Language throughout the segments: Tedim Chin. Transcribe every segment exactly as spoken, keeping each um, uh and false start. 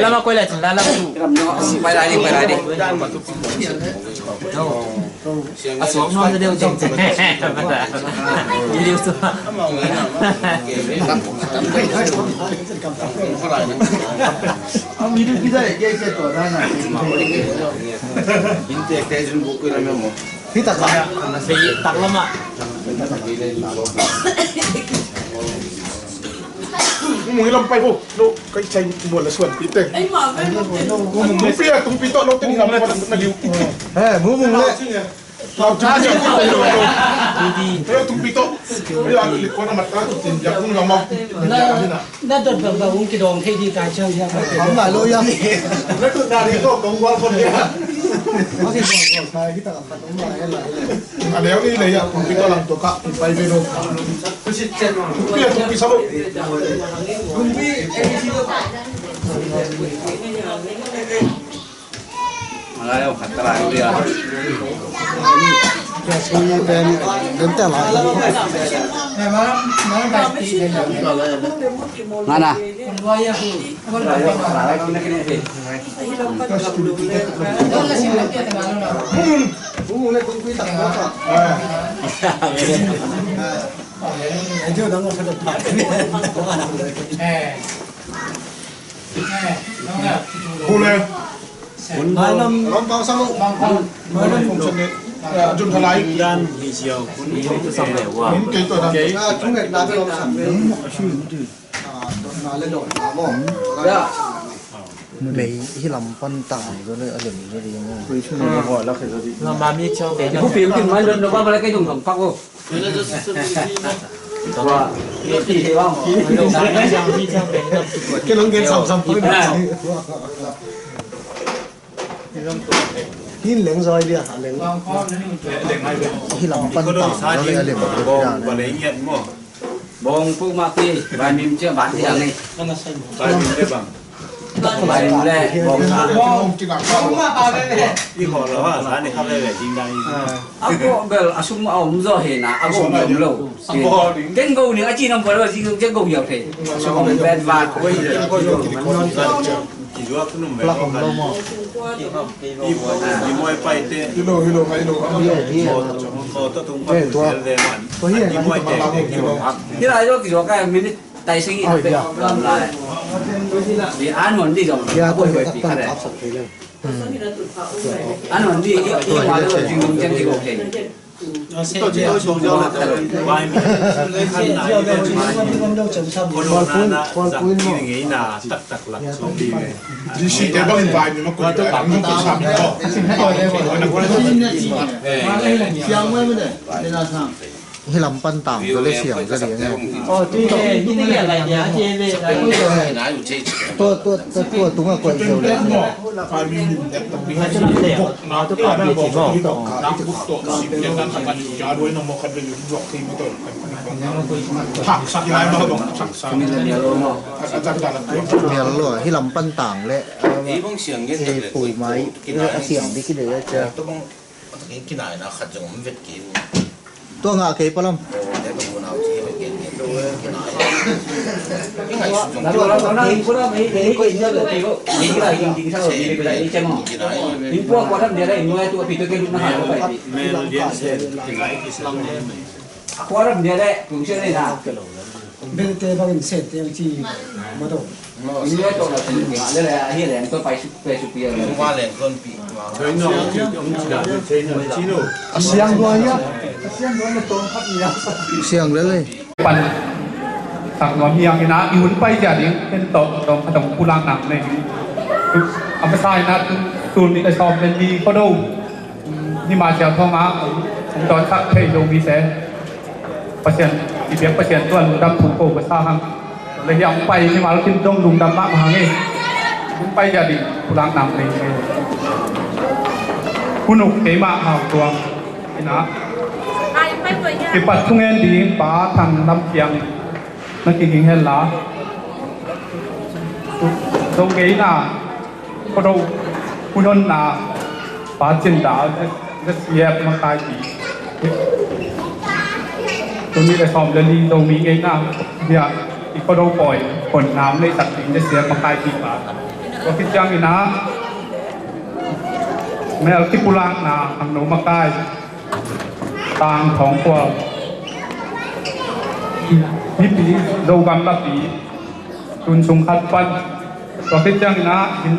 Lama koi la cin lama tu. Pai la di, pai la di. A suak nuam zaw deuh ceng ceng. Video suak. Hi tak lamah. Mung hilam pai bo. No, kai chai bual la suan pi te. Mung pi a tung pi to no te hilam pai na liu. He, mung mung le. Lau tung pi to. Tung pi to. Lau tung pi to. Lau tung pi to. Lau tung pi to. Na dot bang bang ung kidong thei di kai chang hiam. Am na lo ya. Na tun na di to kong wal kon ya. Maki kong kong kai kita ka khat om lai lai. A leu ni lei a tung pi to lam to ka pai ve lo. Tung pi a tung pi sa lo. Malai au khat ka lai lia. Mana? Kule. Lam pau sam. Jun thalai. Dan hi siau. Min kei to dan. Chung et na lom sam. Mei hi lam pan tang zo le a lem zo ding. Lam ma mi chau te. Ibu piu tin mai lo ba ba le kai dung thong pak o. Wa. Ni ti he wa. Ke long gen sam sam pak. Hin leng zoi dia, leng. Hi lam pan tang zo le a lem. Bawng puk mah pi, vai mim cia bat hi ang ni. Vai mim te bang. Vai mim le bawng sa. I hawh lo ha, sa ni kha veve ding dang i. A gawh bel a sum a om zaw hi na, a gawh om lo. Ken go ning a ci nam pal va ci ken go hiau thei. A sum om vet vat. Plak om lo maw? Hi lo, hi lo, hi lo. Hi lai zo ki zo ka minute tai sing i pe lam lai. Di an hon di zo. An hon di i ma zo jing dong jang di go thei. Hi lam pan tang zo le siang zo ding. Tua, tua, tua, tua tungah koih zo le. Mial lo, hi lam pan tang le, eh, pui mai, eh, a siang di ki de cia. Tua ngah kei palam. Belte bangin sette ang ci mataw. A siang lua hia? A siang lua na tawng khat ni a. Siang lel ei. Pan sak nuam hi ang ina i hun pai zia ding pen tawh tawng khat tawng pulak nak nei. A masa ina tul ni ka sawm pen ni ko do. Ni ma siang thawng a hong dawn sak thei lo mi se. Pasian i biak Pasian tuan lungdam thu ko ka sa hang. Le hiam pai ni mal kin dong lungdam mah mah hang e. Hong pai dia ding pulak nam nei. Hunuk keimah hau tuang ina kipat thungen ding Pa Thang Lam Kiang na kiging hen la. Dong keina Khuado hunhonna Pa Cin Dal, Z C F makaipi. Tuni le sawm le li Zomi ngeina bia i Khuado pawi honna nei sak ding Z C F makaipi pa. Tua khit ciangin ah mel kipulakna Khangno makai. Tang Thawng Khual, Mipi Zogam Lapi, tun sung khat pan, tua khit ciangin ah Zin,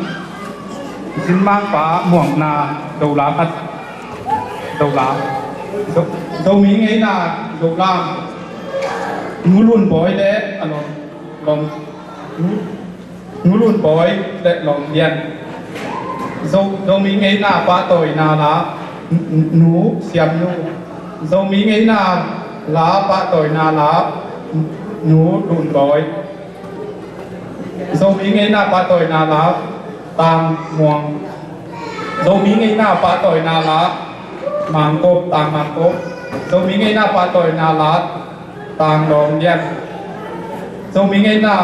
Zin Mangpa Muangna, Zola khat, Zola, Zo, Zomi Ngeina, Zolam, Nu Lun Bawi le a lawm, lawm, Nu, Nu Lun Bawi le Lawm Lian. Zo, Zomi Ngeina pahtawina la, N-, N-, Nu Siam Nu. Zomi Ngeina la pahtawina la, N-, Nu Lun Bawi. Zomi Ngeina pahtawina la, Tang Muang. Zomi Ngeina pahtawina la, Mang Kop, Tang Mang Kop. Zomi Ngeina pahtawina la, Tang Lawm Lian. Zomi Ngeina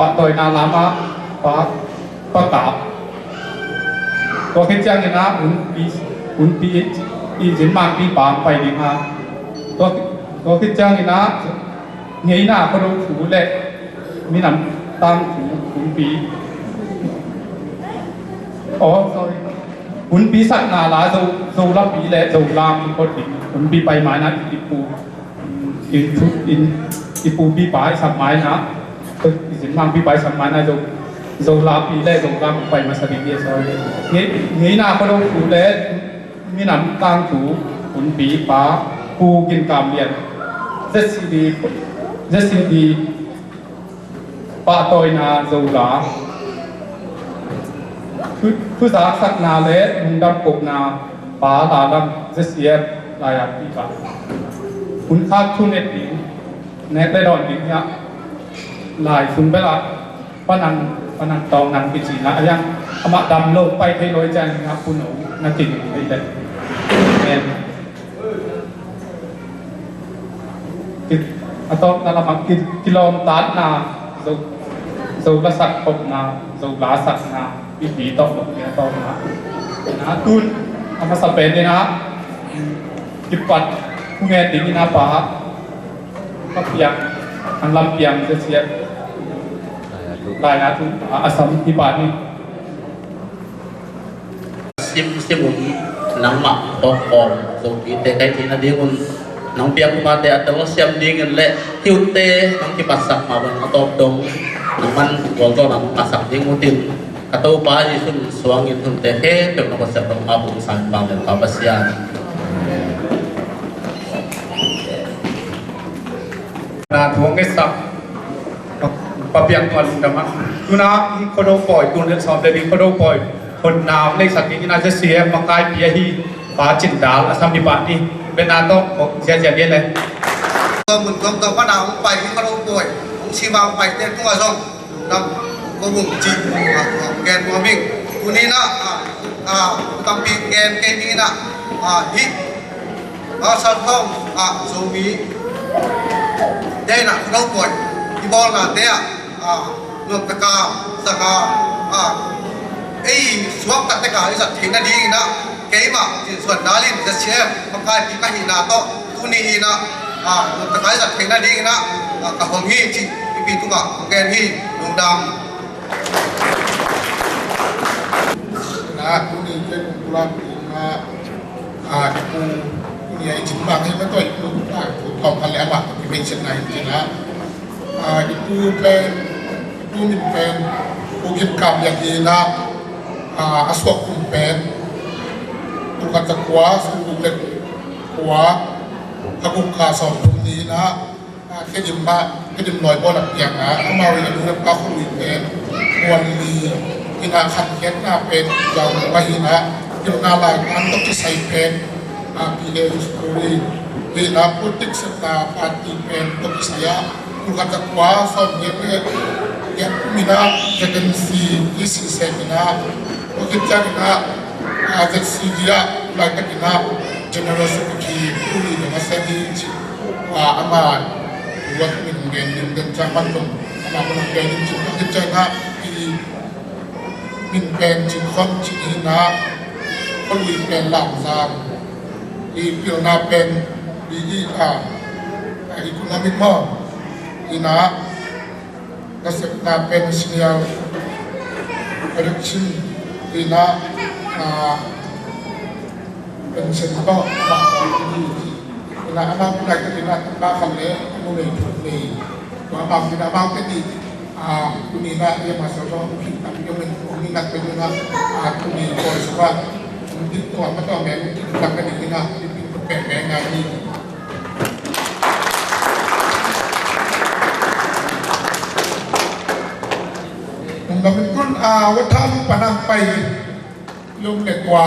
pahtawina la mah, Pa, Pa Kap. Tua khit ciangin ah Hunpi, Hunpi i Zin Mangpi pa hong pai ding a. Tua, tua khit ciangin ah Ngeina Khuado thu le minam tangthu Hunpi. Oh, sorry. Hunpi sakna la Zo, Zo Lapi le Zolam i phot ding. Hunpi pai ma-in ah i pu, i pu, i, i pupipa i sak ma-in ah, i Zin Mangpipa i sak ma-in ah Zo, Zo Lapi le Zolam pai masa ding hi, sorry. Nge, Ngeina Khuado thu le minam tangthu Hunpipa Pu Gin Kam Lian. Z C D, Z C D pahtawina Zola. Thu, thu zaksakna le lungdam kohna Pa La Lam, Z C F, lai-at pipa. Hun khak thu nget ding, nek le dawn ding hi a, lai sung bel ah Pa Nang, Pa Nang Tawng Nang kici na a, a yang amah dam lo pai thei lo i ciang ding ah Pu No na kin thei le. Amen. Ki, a tawpna lamah ki, kilawmtatna, Zo, Zo lasak tawpna, Zo lasakna, Pipi tawh bawk ni a tawpna. Na tun a masa pen in ah kipat thu ngen ding in ah Pa, Pa Piang, Thang Lam Piang, Z C F, lai-at thu a, a sam hi pa ni. Simsim un nangmah tawh kawm zopite ka hih theihna dingun nong piak upate a tawh siam dingin le hih utte nong kipatsak mah bangin a tawp dong nangman gualzawhna nong ngahsak ding uh tin, ka Topa Jesu min suangin hih utte khempeuh nong kipatsak dong mah bangin sang bang le ka Pasian. Na thu hong ngetsak Pa Piang tungah lungdam a. Tu-in ah hih Khuado pawi, tun le sawm le li Khuado pawi honna hong neihsak dingin ah Z C F makaipi ahi Pa Cin Dal a sam hi pah ni. Bena tawh kong ziazia ni le. Tua mun tuamtuam pan a hong pai hih Khuado pawi hong sima hong paite tungah zong lungdam ko ung cih hong gen nuam ing. Tuni-in ah, ah, ah, tampi gen kei ning in ah, ah, hih Marshall Town ah Zomi Day in ah Khuado pawi i bawlnate ah, ah, nuam taka zanga, ah, ei suakta teka i zat theihna dingin ah keimah Cin Suan Dal in Z C F makaipi ka hihna tawh tuni in ah, ah, nuam taka i zat theihna dingin ah, ah, ka hong hi cih i pi tungah ka gen hi. Lungdam. Na tuni kei kong pulak ding ah, ah, i pu, tuni a i cin bang hi mah tawh i pu, ah, pu tawm khat le amah i mention na hi cin ah, ah, i pu pen, i pu min pen Pu Gin Kam Lian hi in ah, ah, a suak kum pen tul khat za kua sawmguk le kua, a guk kha sawmthum ni in ah, ah, Tedim mah, Tedim lawi bawl a piang a, amau in a nu le pa khualui pen mual li in ah khankhiatna pen piang mah hi in ah, pilna lai ngan tawh kisai pen, ah, P A story hi in ah, politics sector party pen tawh kisai a, tul khat za kua sawmgiat le giat kum in ah Z N C i sisek in ah, tua khit ciangin ah, ah, Z C D ah laitak in ah General Secretary Pu Li Dong a sem hi ci. Tua ama tua min gen ning den ciang man zong ama min gen ning ci. Tua khit ciangin ah i min pen Cin Khon ci hi in ah, khualui pen Lamzang, i pilna pen B E ah, ah, economic maw, hi in ah, nasepna pen senior production hi in ah, ah, Pension tawh amau tawh i hi. Ina amau tunai tawh ina ta khan le anu nei thu nei. Tua amau ina amau te ni, a, tuni ina i masa tawh u khin tam yong in ong ina te ina, a, tuni ko suka. Ong dik tua ma tua men dik tak ka ni ina dik dik pen pen ngai ni. Ong dam in kun, a, wa tha lu panang pai. Lum le kua,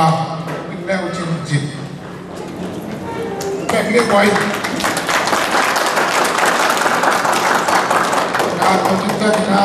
in leu cin cin. Pek le kua i. Na ko cin cin na.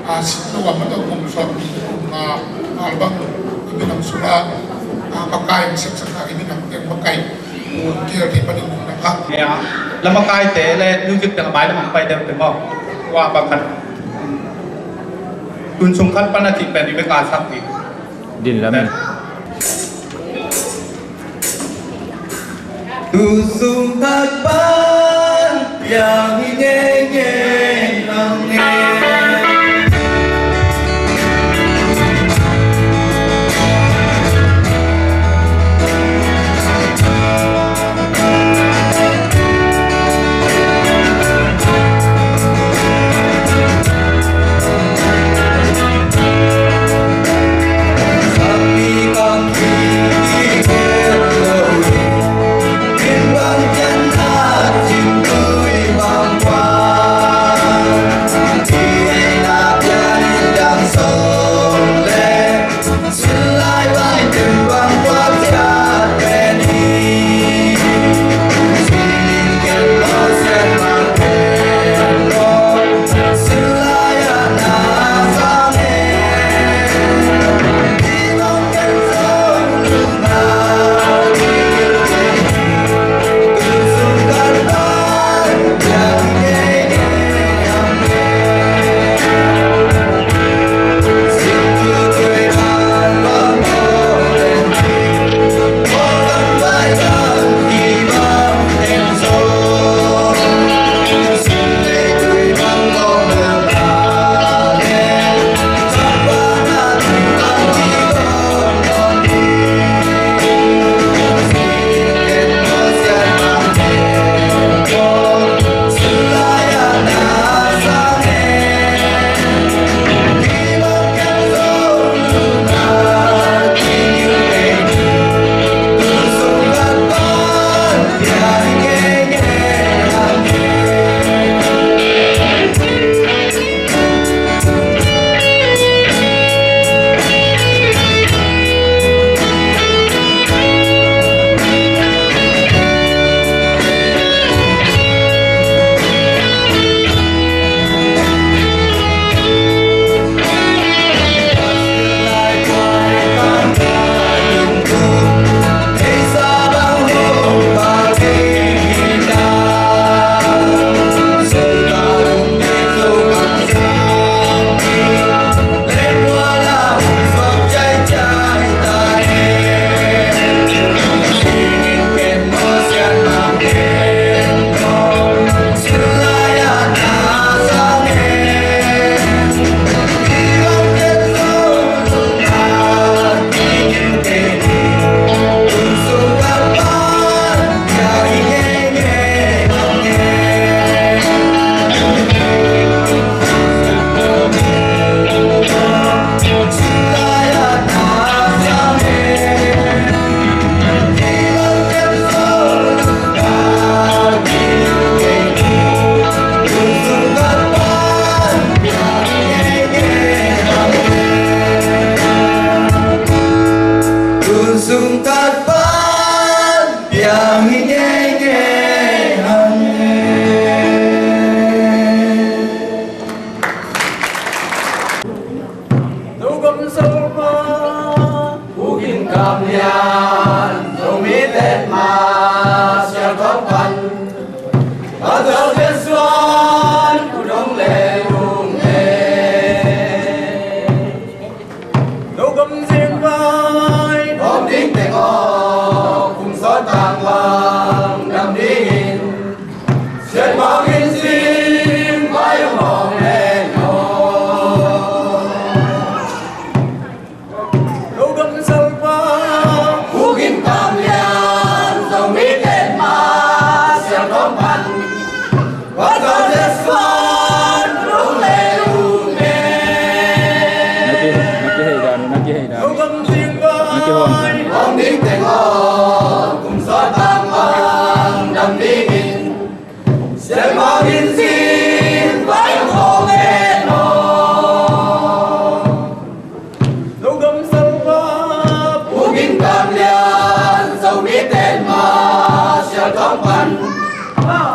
A, sik lo a, ma tawh kum sawm nih kum nga, a, bang, a, minam sungah, a, makai, a, siamsak a, minam teng makai, kum kial thei panin kum na kha. Ya, la makaite le music teng a mai lam a pai deuh teng maw. Wa bang khat. Tun sung khat pan a cih pen i bek a sak ding. Din lam. Tu sung khat pan piang hi ngei ngei nang ngei.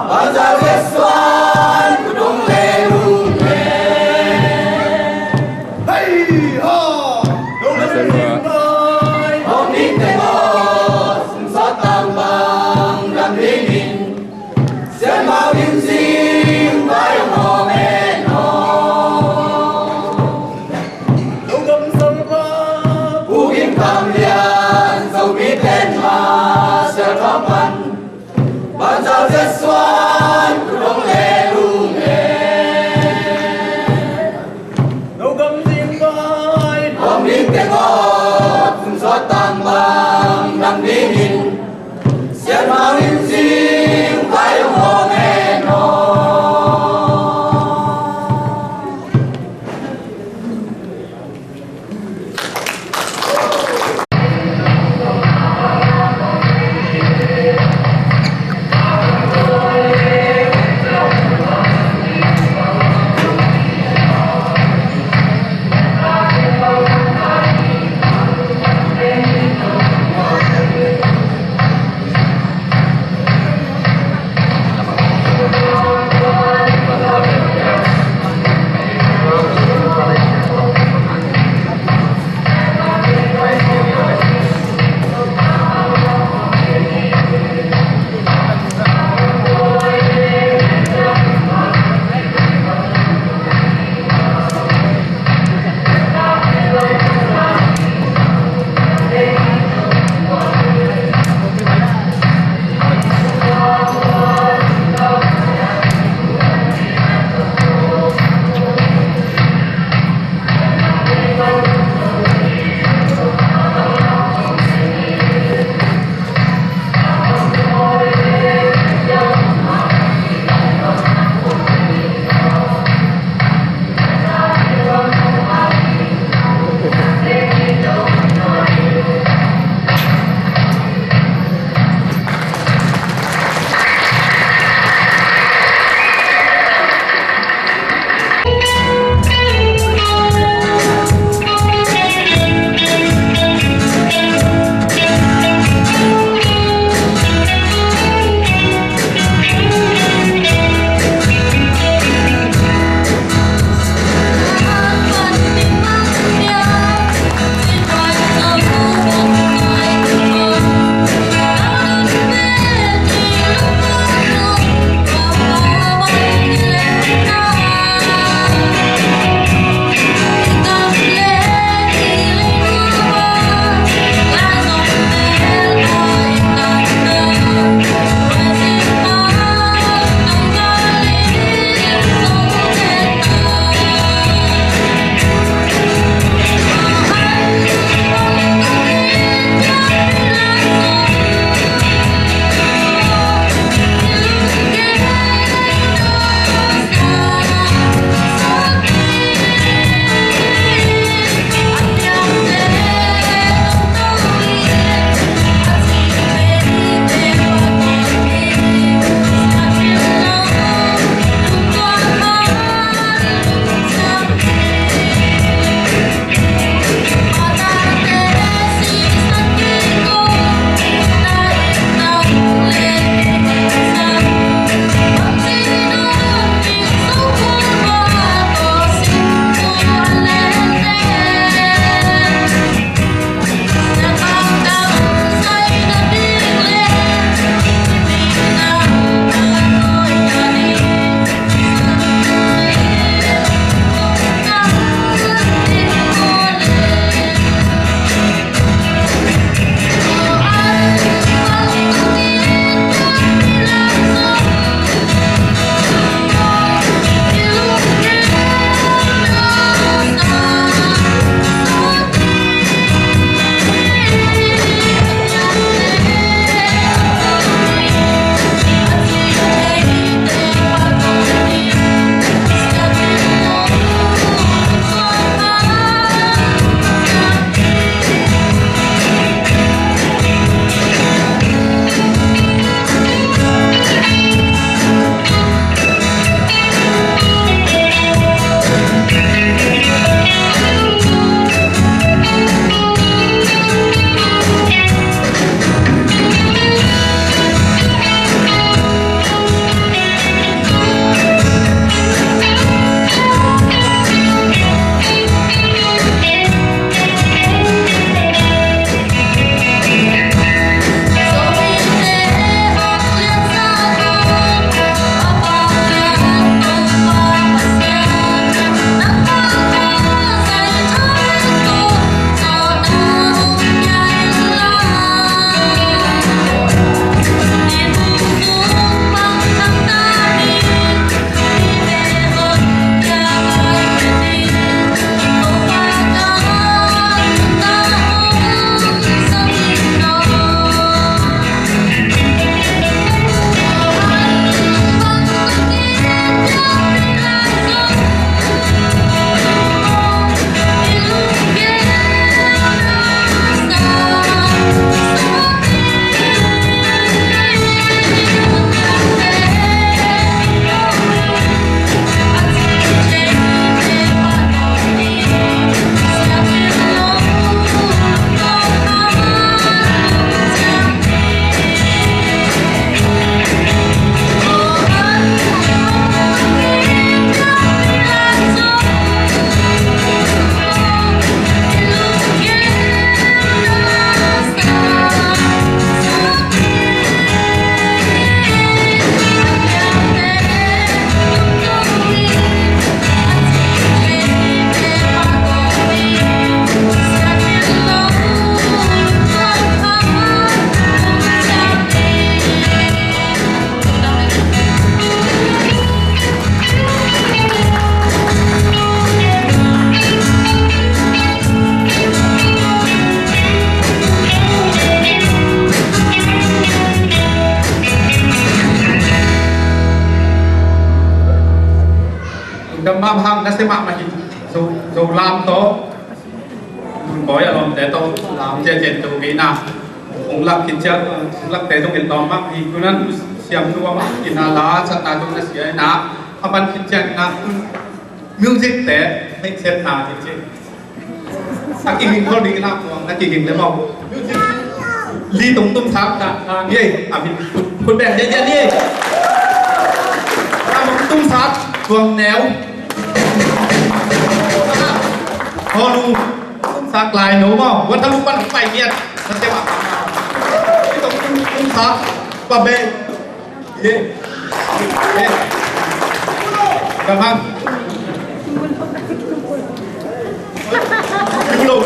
Banzau Jesuan kudung le lung le. Hei ho! Lung le lung le. Hong ning teng aw, sum sawt tang bang lam dingin. Sian mau lim zing vai ang aw men aw. Lung gam sal ba. Pu Gin Kam Lian, Zomi ten ma sial thawm pan. Banzau Jesuan Mah hang na sia mahmah hi. Zo, Zo lam tawh, Mun Bawi a lawmte tawh lam ciacian to kei na. Hong lak khit ciang, hong lakte zong in lawm mah hi. Tunan siamnu a mah in a la satna zong na sia in a, a man khit ciang in a, music te neihsiatna hi ci. A kiging khol ding in a, kuang na kiging le maw. Li Tong Tum Sak ta, ta ni ei, a min khut beng dia dia ni ei. Ka Mong Tum Sak, Tuang Neu. Honu Tum Sak Lai No maw. Wa tha lu pan pai ngiat. Na te ma. Li Tong Tum, Tum Sak, Pa Be. Ye. Ye. Ka mang. Yung lo.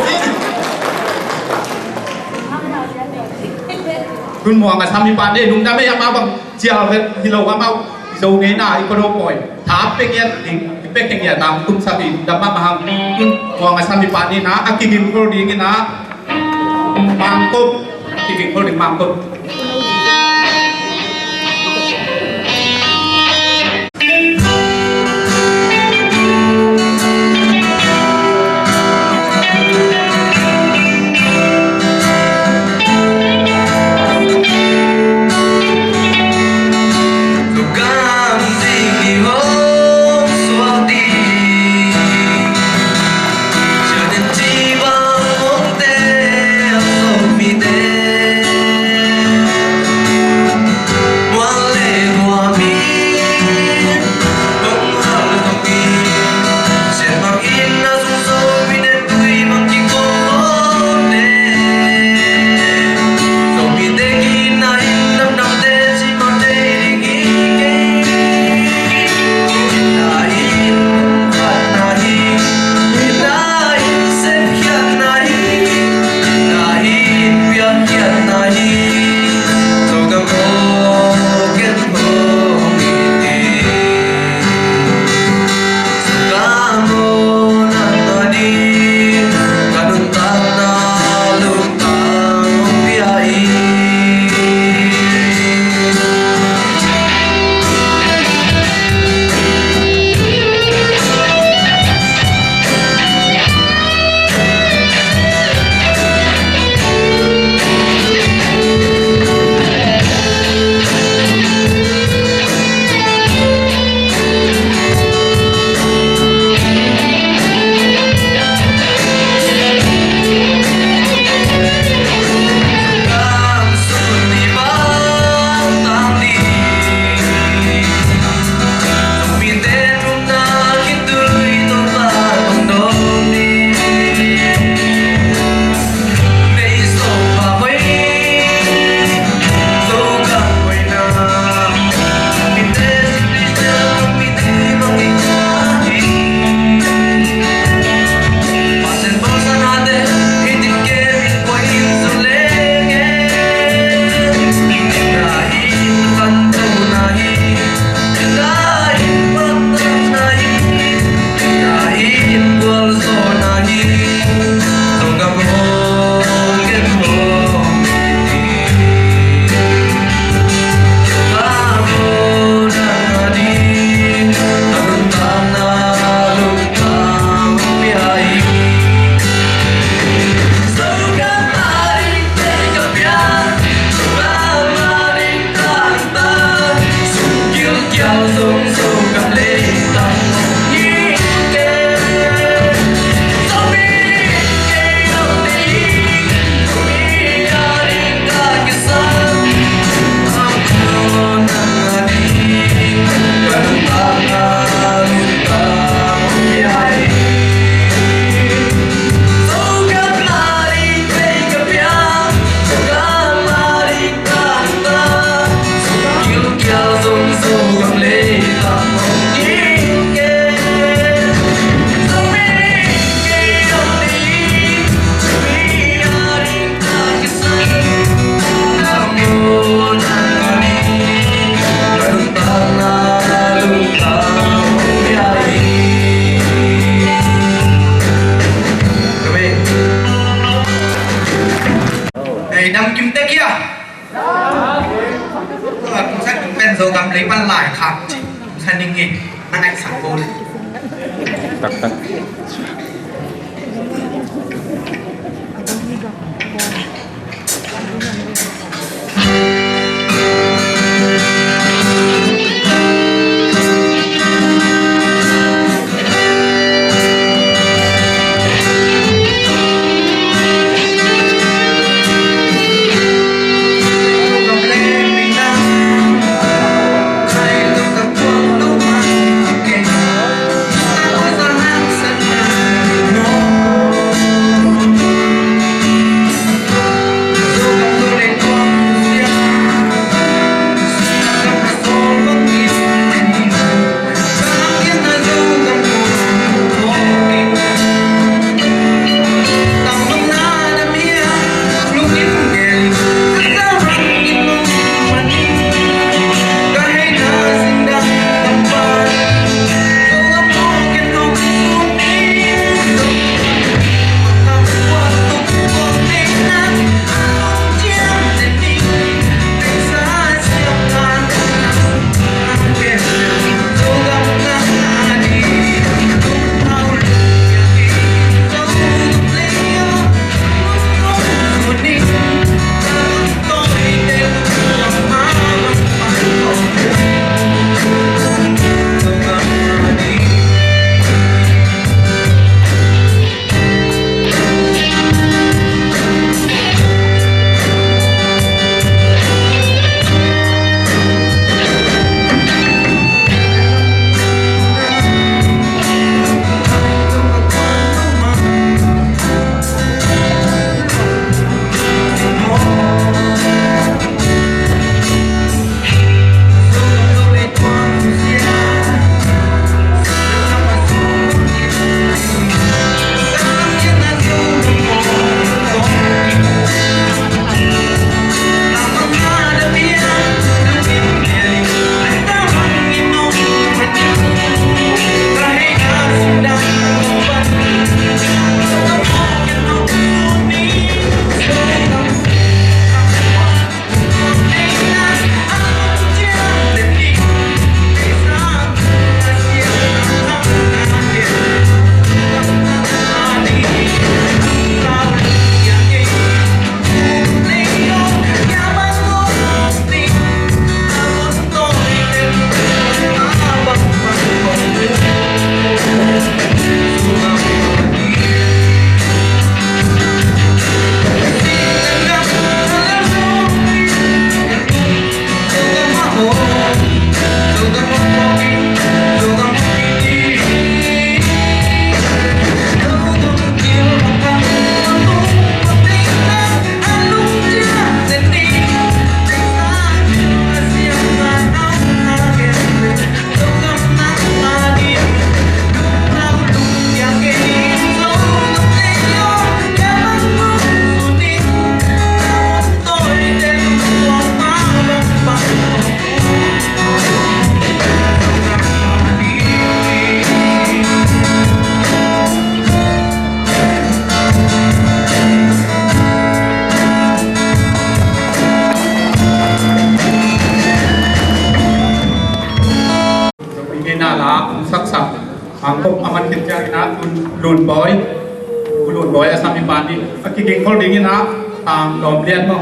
Kun muang a sami pa ne, nung dame ya ma bang, cial vet, hi lo ka mau, i zo ngei na, i ko lo poi. Tha pe ngiat ding, i pe ke ngiat dang, tum sabi, dam ma mahang. Kun muang a sami pa ne na, a kiging ko ding na, Mangkop, kibing holding mangkop. Ei, dam kim tek hia? Tua kong sa kong pen Zogam lei pan lai khak ci. Kong sa ning i, na ngaihsak ko le. Tak, tak. Ina la, saksak. Ang kong aman kit ciang ina, Lun, Lun Boy. Lun Boy, a sami pani. A kiging khol ding ina, tang dom lian mo.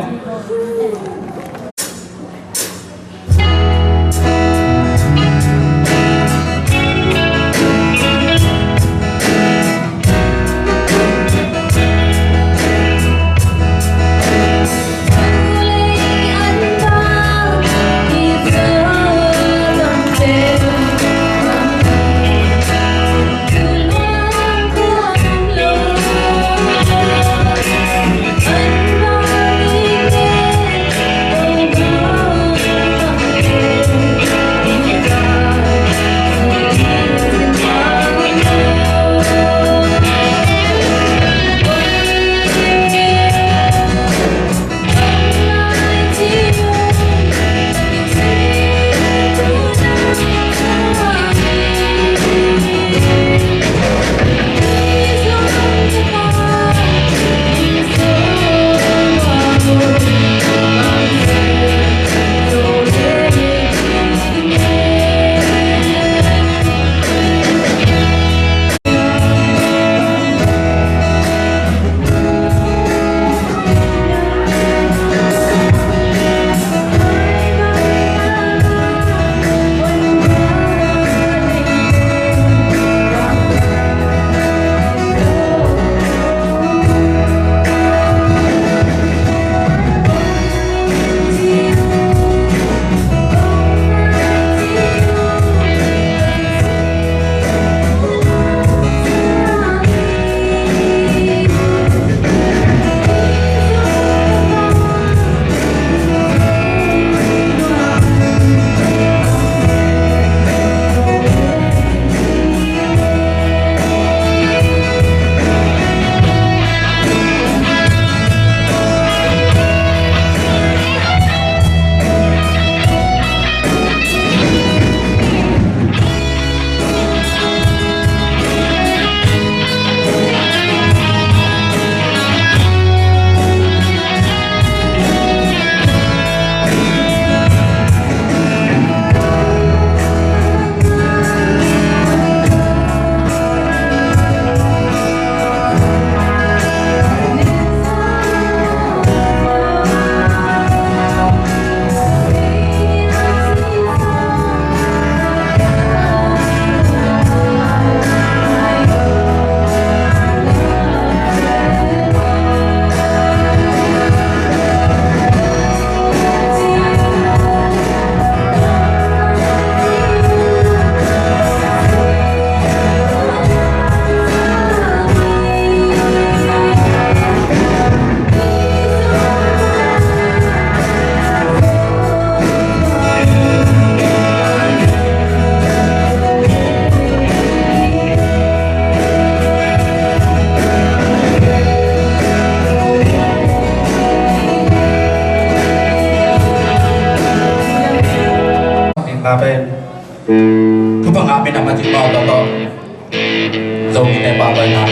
Ka pen thupha ngah minam a cih pau tawh tawh Zomite pau tawh hi ta.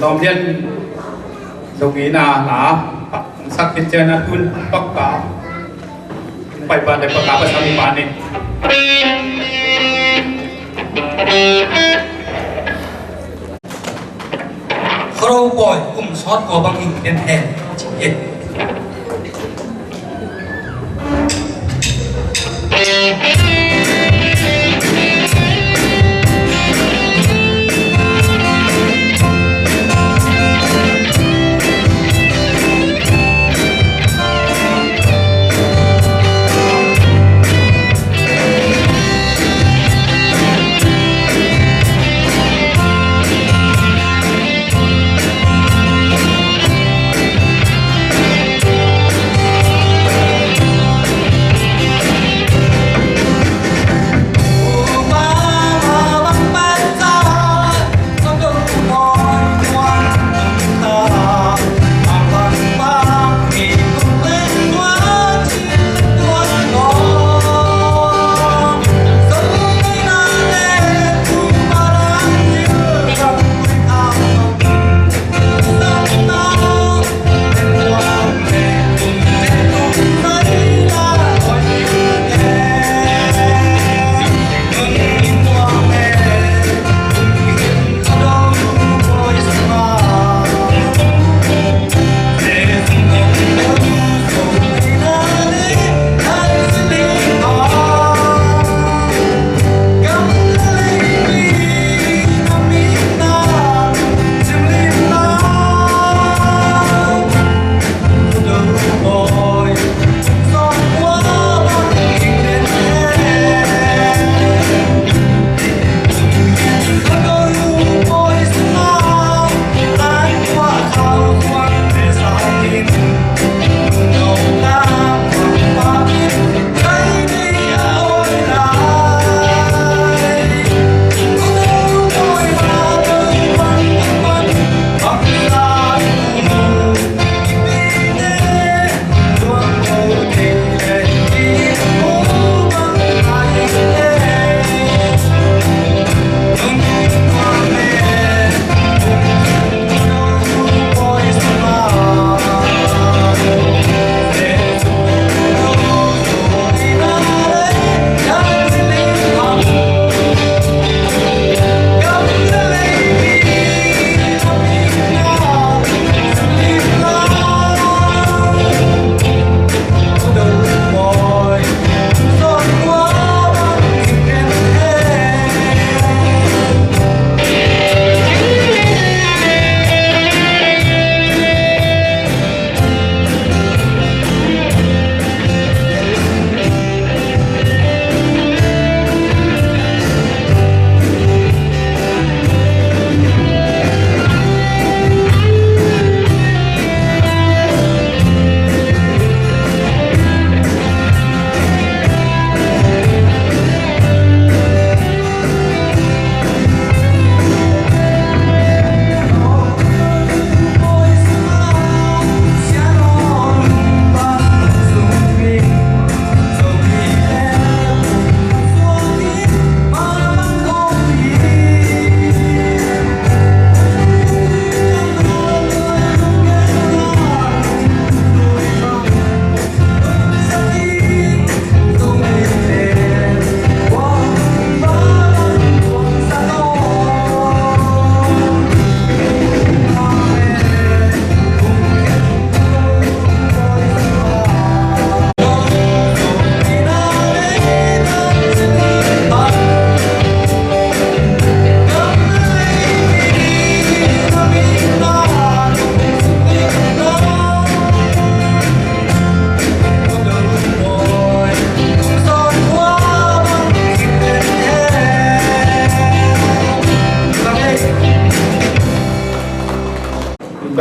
Lawm lian lo ngeina na sak khit ciang a tun pakpa pai pa le pakpa pasal pa ni. Khoro pawi kum sawt kua bang in den hen.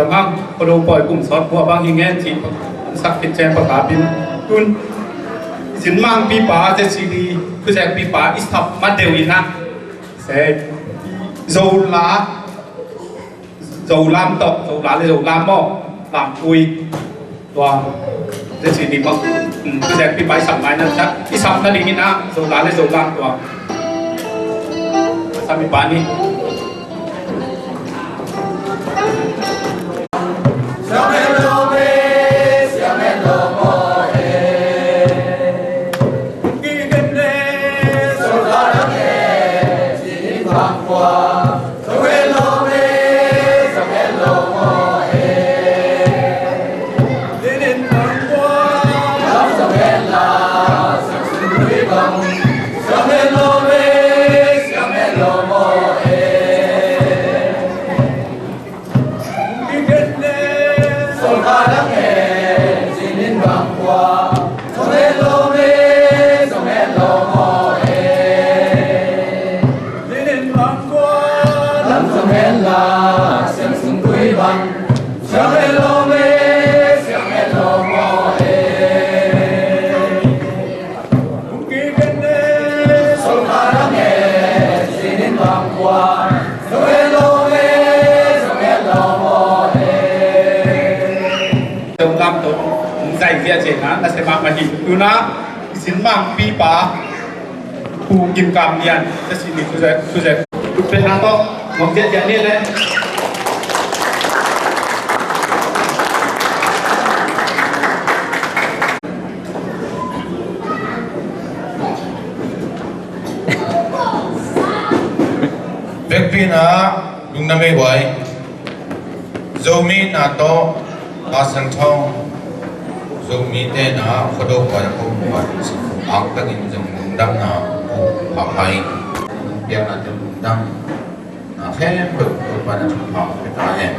Bang Khuado pawi kum sawt kua bang hi ngen ci sak khit ciang pakap in tun i sin mangpipa ZCD khuzekpipa i sap ma deuh in ah se Zola Zolam tawh, Zola le Zolam maw, Lamkui. Tua ZCD maw, um, khuzekpipa i sap mai na, i sap nading in ah Zola le Zolam tua sap mipa ni. Lam tawh hong zai ziahziah na, na sem mahmah hi. Tuna i sin mangpipa Pu Kim Kam Lian, ZCD khuzek, khuzek. Pen na tawh ngawng ziahziah ni le. Vekpi in ah lungdam ei guai. Zomi na tawh Pastor Thawng, Zomite na Khuado pawi a ko pawi a ko si ang takin zong lungdamna ko pha pha ing. Piakna te lungdam na khempeuh Topa na thupha pia ta hen.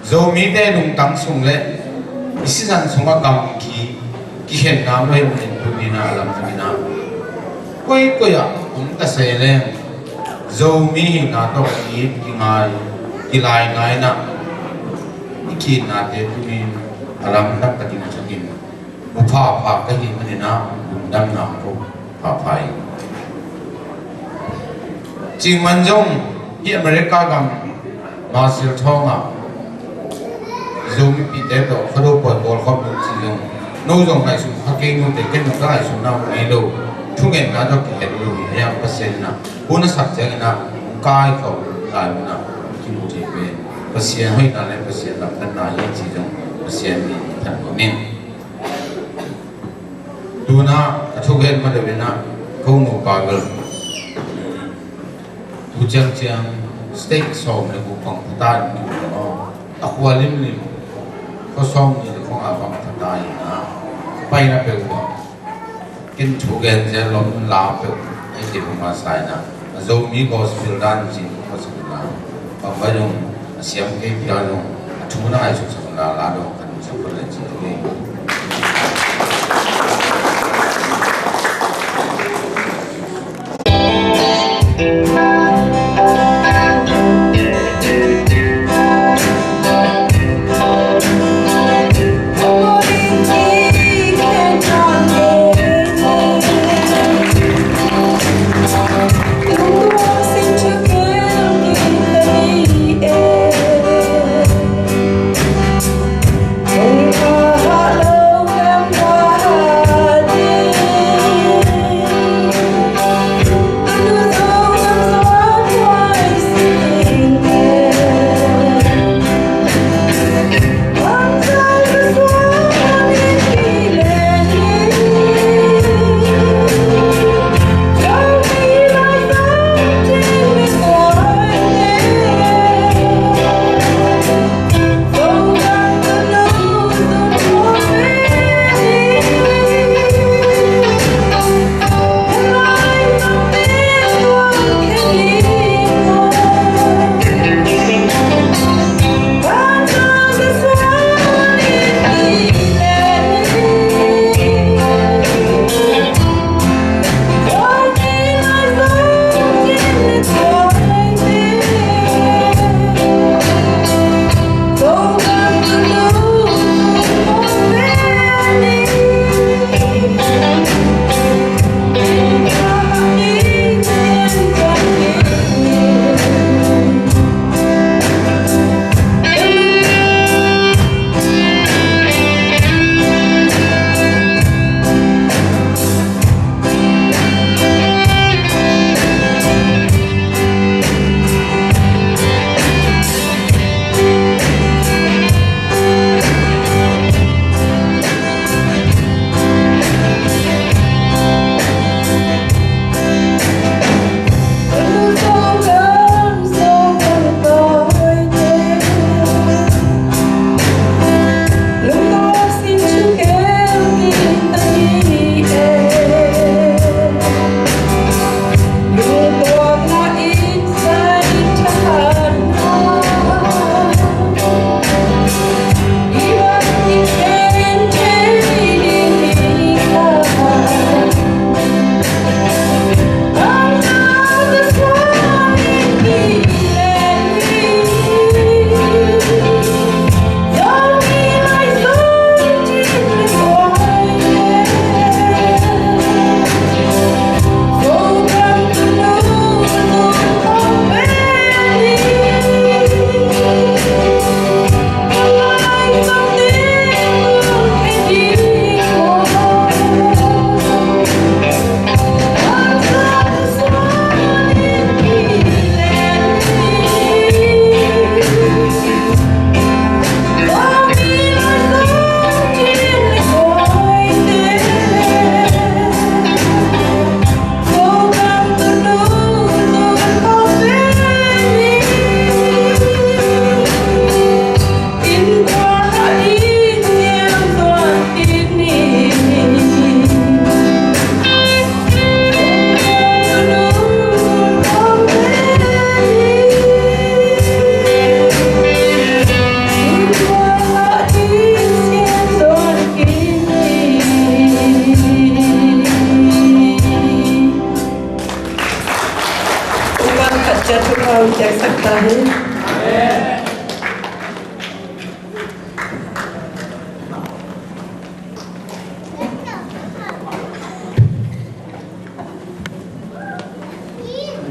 Zomite lungtang sung le i sisan sungah gamgi kikhenna mah hi manin tuni in ah a lamdang in ah koikoi ah om ta se leng Zomi hihna tawh ki-it kingai kilaingai in ah i ki-itnate tuni in a lamdang takin a thukin mu phapha ka hih manin ah lungdamna ko pha pha ing. Cing man zong hih America gam Marshall Thawng ah Zomipihte tawh Khuado pawi bawlkhawm ding ci zong no zong ngaihsun kha kei, note ken zong ka ngaihsutna uh ngei lo, thungetna tawh kihet lo hi a, Pasian in ah hun a sak ciangin ah hong kaikhawm lai mun ah kimu thei pen Pasian hoihna le Pasian lamdanna hi ci zong Pasian min thanhawm in. Tuna a thuk het ma deuh in ah ko nupa bel tu ciangciang state sawm le guk bang pha ta in kimu lo, a khua limlim khua sawm nih le khua nga bang pha ta in ah paina peuh bang ken thu gen zel lom la peuh ai te bu ma sa in ah a Zomi gospel dan cin khua sa in ah bang bai dong a siam kei pia dong a thu na ai suk sa la la dong kan sa ko le ci lo. Ciat thupha hong piaksak ta hen.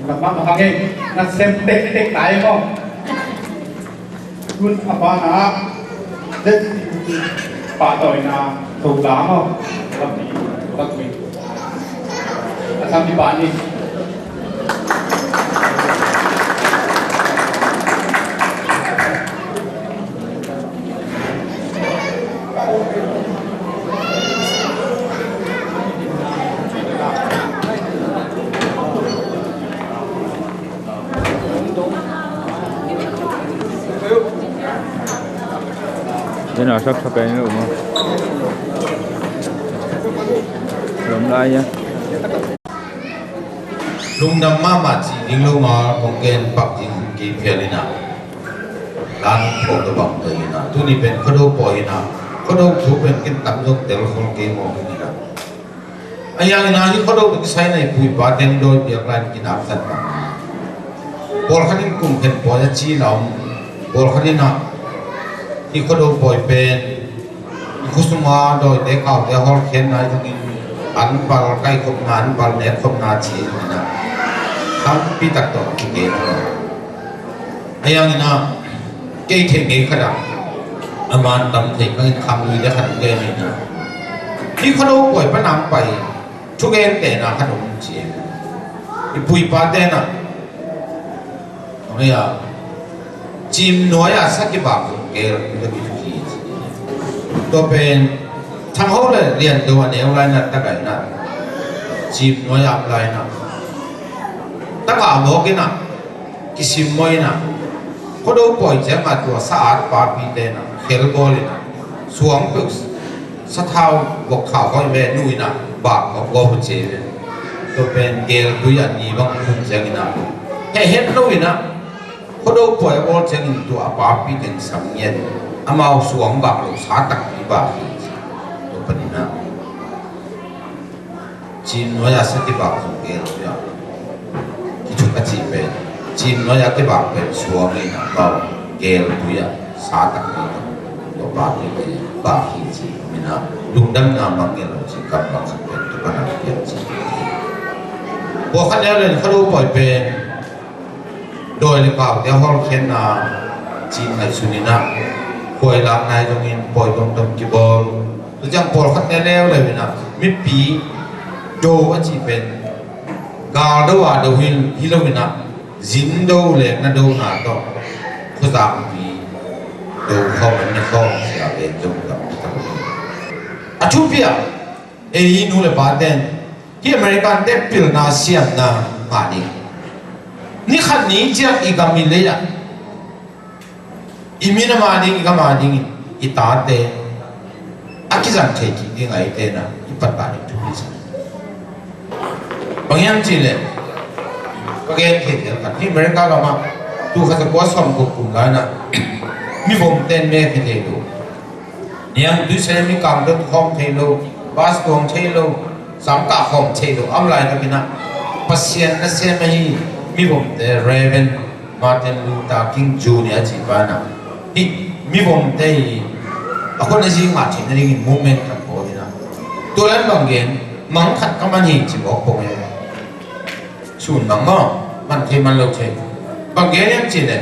Lamah a hang ei, nasem tektek ta ei maw? Tun a banah ZCTU pahtawina Zo la maw? Lampi, lampi. A sampi pah ni. Ina sak sak pen lo ma. Lam lai ya. Lungdam mahmah ci ding lo ma kong gen pak ding kei phial ina. Lan kho lo bang ta ina. Tuni pen Khuado pawi ina. Khuado thu pen ken tam zong tel khol kei maw ina. A yang ina hi Khuado pen kisai na i pu i pa teng dawi piak lai kinap zat bang. Pawlkhat in kum khen pawi a ci la om. Pawlkhat ina hi Khuado pawi pen i khusunga dawite kaute a hawlkhiatna i zongin an pal kaikhopna, an pal nekkhopna ci ina. Tampi tak tawh a kikei. A yang ina kei thei ngei khat ah a man tam thei kangin khang lui le khat uh gen ina. Hi Khuado pawi pan ang pai thugentehna khat om ci. I pu i pa tena Ong hei a, cim nuai a sa kibak zong gel kul a kithuki. Tua pen thang ho le lian do a neu lai na, taka ina, cim nuai a om lai na, taka mawk ina, kisim maw ina, Khuado pawi ciang a tua sa at papi te na khel bawl ina, suang peuh sathau vok khau hoi ve nu ina bak vok vok hu ce ve. Tua pen gel tui a ni bang hun ciang ina, heh het lo ina, Khuado pawi a bawl ciangin tua a papi teng sam ngiat, amau suang bak lo sa takpi bak hi. Tua pan ina cin nuai a sa kibak zong gel tui a kithuk a cih pen, cin nuai a kibak pen suang ina amau gel tui a sa takpi tua papi teng bak hi ci. Mina lungdamna mang gel lo ci kam bak khat pen tua pan a piang ci. Pawlkhat neu len Khuado pawi pen dawi le kaute a hawlkhiatna cih ngaihsun ina, khuailak nai zongin pawi tomtom kibawl. Tua ciang pawlkhat ne leuleu ina mipi do a cih pen gal do a do hi, hi lo ina, zin do le na do na tawh khuazakpi do khawm an ne khawm sia pen zong tam tak. A thupi a ei nu le pa ten hi American te pilna siamna ngah ding. Ni khat ni ciang i gam i lei ah i minam a ding, i gam a ding, i tate a kizang thei kik ding a i tena i patna ding thupi sa. Bang hiam cih leh ka gen thei thei khat hi America gam ah tu khat a kua sawm guk kum lai na mi vom ten me khe thei lo. Niang tuisen mi kang dot khawm thei lo, bas tuang thei lo, sangkah khawm thei lo, a om laitak ina Pasian nasem ahi mivomte, Reverend Martin Luther King Junior cih pa ina hi mivomte hi a khut a zi ngah theih nadingin movement khat bawl ina. Tua lan bang gen mang khat ka man hi ci mawk pong e. Sun mang maw, man thei man lo thei. Bang gen hiam cih leh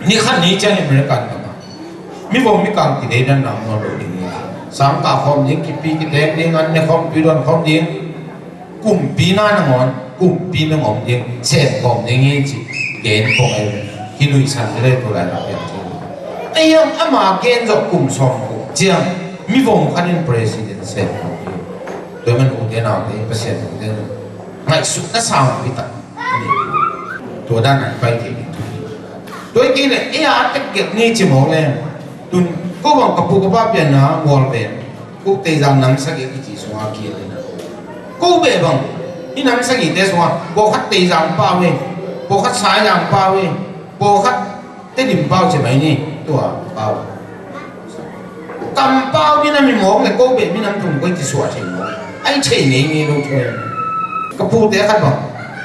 ni khat ni ciang American gam ah mi vom mi kang kideidanna om nawn lo ding hi. Sangkah khawm ding, kipi kiteng ding, an ne khawm, tui dawn khawm ding, kumpi na nangawn kumpi nangawn ding sem khawm ding hi ci gen khawm ahi ve. Kinuihsan ding le tu lai lak piang ci. Ei hiam ama gen zawh kum sawm kum ciang mi vom khat in president sem khawm ding. Tua man ute naute Pasian ute ngaihsutna sang pi tak. Tua dan a i pai thei ding thu hi. Tua hi kei le ei a tek gelh ni ci mawk le tun ko bang ka pu ka pa pianna mual ve. Ko Teizang nam sagih a kici sunga kiel ina ko beh bang i nam sagihte sunga pawlkhat Teizang pau e, pawlkhat Saizang pau e, pawlkhat Tedim pau ci mai ni. Tua pau kampau ding a mi mawk le ko beh minam thum koi ci suah thei mawk. Ai thei ngei ngei lo thu e. Ka pute khat bang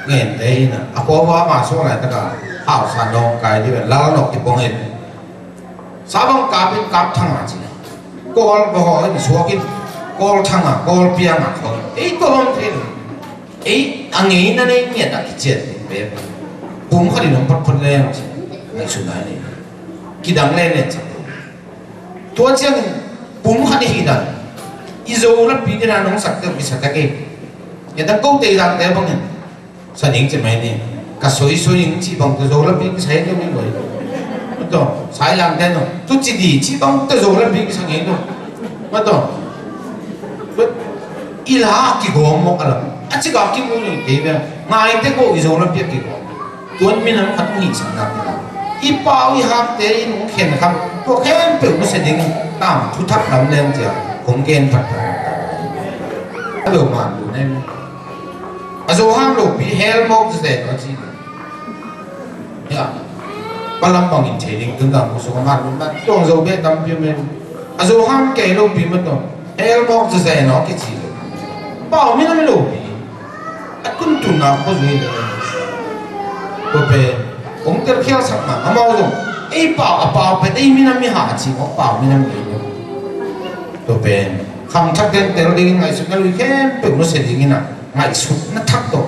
Ngente hi na, a kua vua ma sung lai taka hausa nawng kai di ve, lal nawk kipong in. Sabang kap in kap thang a ci. Kawl va haw in suak in, kawl thang a, kawl piang a suak in. Ei, tua bang thei lo. Ei, a ngeina nei ngiat a kician ding pe. Pum khat in hong photphot leng ci. Ngaihsutna nei. Kidang leng len sak. Tua ciangin pum khat i hih dan, i Zo lapi dina nong sak teuh kisa ta kei. Ngiat a ko tei dangte bangin sa ding ci mai ni. Ka soisoi ing ci bang tawh Zo lapi kisa hi lo ni loi. Maw taw, sai langte no. Tu ci di ci bang tawh Zo lapi kisa ngei lo. Maw taw. I la kigawm mawk a lam. A cik a kimu ni kei bia. Ngaite ko i Zo lapi a kigawm. Tuan minam khat hong hihsak nak. I pau i hakte in hong khen kham. Tua khempeuh nusia ding. Tang thuthak lam leng cia. Kong gen phat phat. A lo man lu nem. A Zo ham lopi hel mawk zet a ci. Ya. Palam bangin thei ding tun dang musu ka man lu na. Tuang Zo be tampi men. A Zo ham kei lopi ma tuang. Hel mawk zet a ki ci lo. Pau minam lopi. A tuntunna khuazui le. Tua pen kong telkhialsak ma amau zong ei pau a pau pen ei minam i ha a ci mawk pau minam ngei lo. Tua pen khangthak ten tel dingin ngaihsutna lui khempeuh nusia dingin a ngaihsutna thak tawh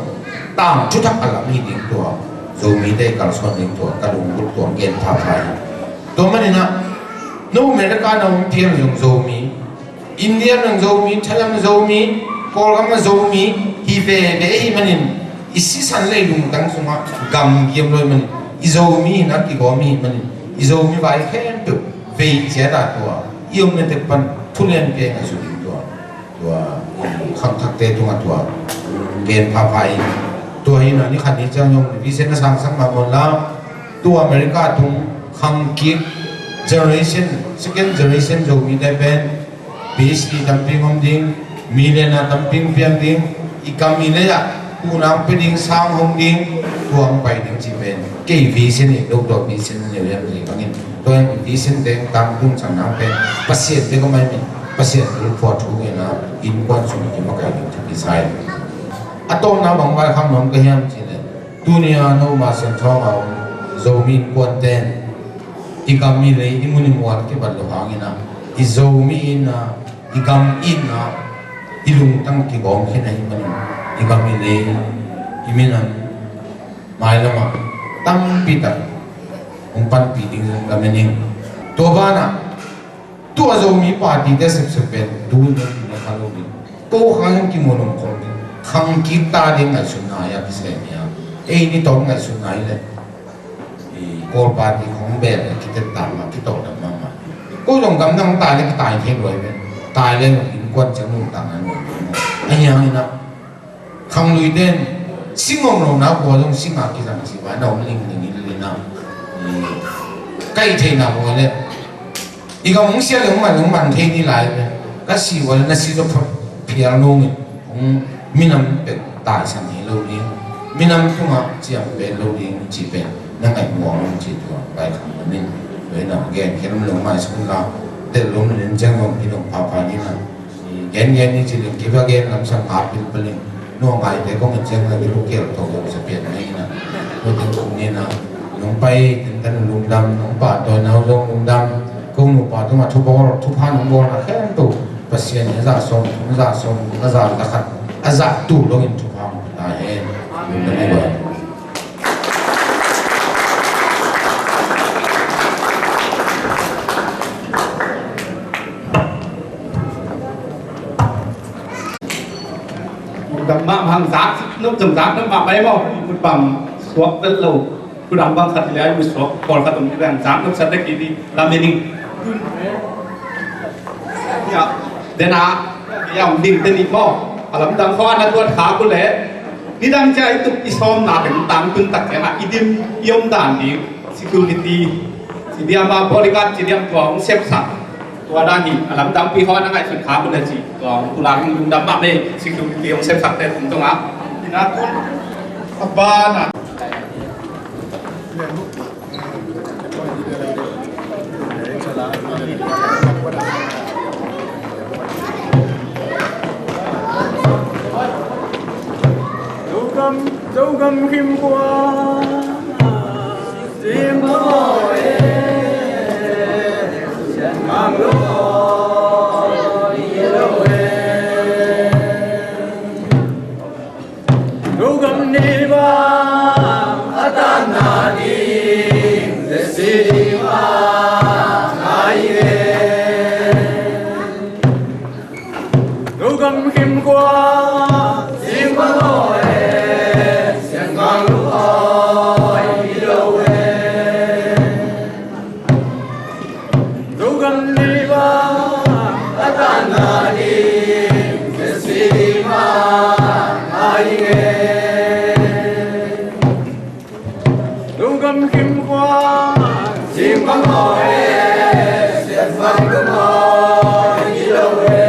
tang thuthak a lam hi ding tua Zomite i kalsuan ding tua ka lunggulh tua gen phapha hi. Tua manin a no America na om piang zong Zomi India nang Zomi, Thailand Zomi, Kawlgam a Zomi hi veve ahih manin i sisan lei lungtang sungah gamgiam lo ahih manin i Zomi hi na kigawm ahih manin i Zomi vai khempeuh vei ciat a tua i omna tek pan thulian pia i ngaihsut ding tua tua i khangthakte tungah tua gen phapha in tua hi na ni khat ni ciang zong vision a sangsak mah maw la tua America tung khangkik generation second generation Zomite pen PhD tampi om ding, millionaire tampi piang ding, i kam i lei ah unau pia ding sang hong ding, tua hong pai ding ci pen kei vision in lo tua vision neu hiam ci bangin tua in vision teng tang tung sang nang pen Pasian teng om ai min Pasian tul phuat thu in a innkuan sung i makai ding thu kisai. A tawpna bang vai khang nuam ka hiam ci le tuni a no ma sian thawng a om Zomi innkuan ten i kam i lei i mun i mual kibat lo hangin a i Zomi in a i gam in a i lungtang kigawm khin ahih manin i gam i lei i minam mailamah tampi tak hong panpih ding zong lamen ing. Tua banah tua Zomi party te sepsep pen tu in hong kina kha lo ding ko khang hong kimu nung khong ding khang kik ta ding ngaihsutna hi a kisem hi a ei ni tawm ngaihsutna hi le i Kawl party khong bel le kitet ta ma kitawh dam ma ma. Ko zong gamdang tai le kitai thei luai ve. Tai le innkuan ciang nuntakna nuam ve. A hiang ina khang lui ten sing om lo na kua zong sing a kizang si vai na om ling ling in lina. Kai theina kua le i gam hong sia le hong man hong man thei ni lai ve. Ka si ua le na si zo phial nung in hong minam pek taisan hi lo ding. Minam tungah ciam pen lo ding ci pen na ngaih muang lo ci tua pai khang lo nin. Lo ina gen khen lo mai sung la tel lo nin ciang lo hi lo pha pha ni na. Gen gen ni ci ling kiva gen lam sang a pil pil ling. No ngai te kong ciang na ki lu kel to lo sa pian ni na. Lo ding kong ni na. Nong pai tin tan lungdam nong pa to nau zong lungdam. Kong nu pa tungah thubawlna thupha nong bawlna khempeuh Pasian in a zah sawm, a zah sawm, a zah zakhat, a zah tu dongin thupha hong pia ta hen. Lungdam hi bang. Lungdam mahmah hang zak, nop zong zak nop mahmah hi maw. Mut bang suak vet lo. Thu dang bang khat hi leh a i mu suak pawl khat om hi leh zak nop sa tek hi ding lamen ing. Tua dena a om ding te nih maw. A lamdang khawng a na tuat khak uh leh nidang ciang i tup i sawmna teng tangtun tak ciangin i dim i om dan ding security ci diam a bodyguard ci diam tua hong sepsak. Tua dan hi a lamdangpi khawng a na ngaihsut khak uh leh ci tua hong pulak in lungdam mahmah hi. Security hong sepsakte tung tungah ina tun a banah Zogam khim khua, zim khua e, sian mang lo i lo e. Zogam ni bang a tanna ding, ZCD bang a i e. Zogam khim khua, zim bang lo e, sian mang lo i lo e. Zogam ni bang a tanna ding, ZCD bang a i e. Zogam khim khua, zim bang lo e, sian mang lo i lo e.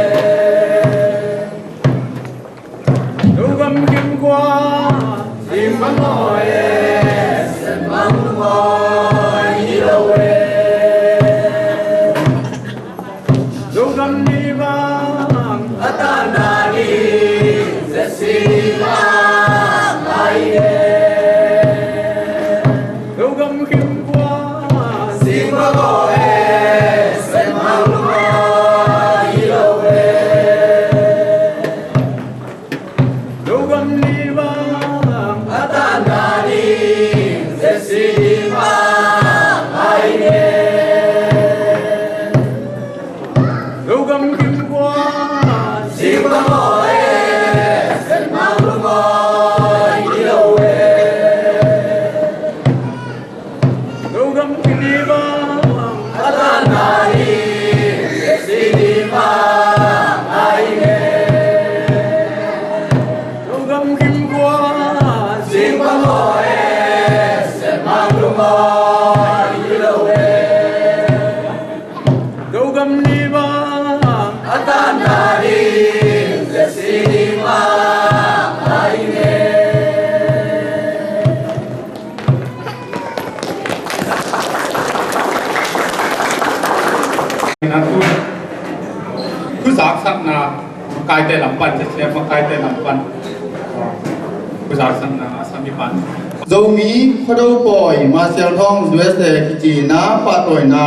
Zogam khim khua, zim bang lo e, sian mang lo i lo e. Zogam ni bang a tanna ding, ZCD bang a i e. Zogam khim khua, zim bang lo e, sian mang lo i lo e. Zogam ni bang a tanna ding, ZCD bang a i e. Zogam khim khua, zim bang lo e, sian mang lo i lo e. Zogam khim ni bang a tanna ding, ZCD bang a i e. Zogam khim khua, zim bang lo e, sian mang lo i lo e. Zogam ni bang a tanna ding, ZCD bang a i e. Thu, thu zaksakna makaite lam pan, ZCF makaite lam pan thu zaksakna a sam i pan. Zomi Khuado Pawi Marshall Thawng, U S A kici na pahtawina